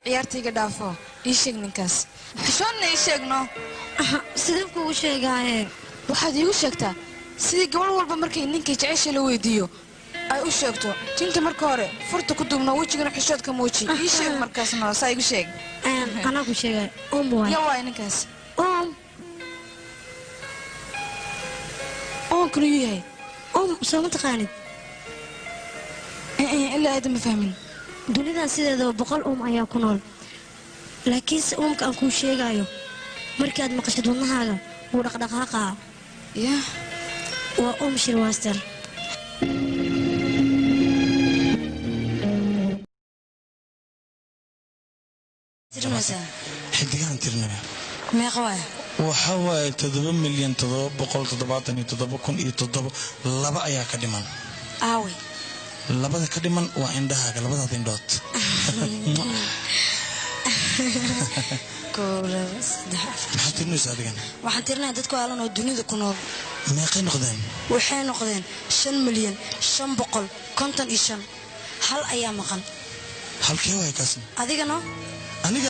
Ciyaartayga dhaafo, ii sheeg ninkaas. Xishoonna ii sheegno. Sideen kuugu sheegaaye? Waxaad iigu sheegtaa sidii gabadh walba markay ninkay jecesha la weydiiyo ay u sheegto. Tinta marka hore furta ku duubno, wejigana xishoodka muuji. Ii sheeg markaas noo, saa igu sheeg. Anaa ku sheegay, um waay. Ya waay ninkaas? Oonkanu yuu yahay? Soo ma taqaanid? Ilaa aada ma fahmin. Dunidan sideedaba 100 uum ayaa ku nool, laakiinse uumka aan kuu sheegaayo markii aad maqashid wadnahaaga wuu dhaqdhaqaaqaa. Ya. Waa uum shirwaster. Xidigaan tirnaya. Meeqa waay? Waxa waaye 7,777,007. Laba ayaa ka dhiman. Aaway? Labada ka dhiman waa indhahaaga, labadaad indhood. 1, 2, 3, 4. Maxaad tirinaysa adigana? Waxaan tirinayaa dadku aalan oo dunida ku nool. Meeqay noqdeen? Waxay noqdeen 5,000,555. Hal ayaa maqan. Halkee waay kaasna? Adigana. Aniga.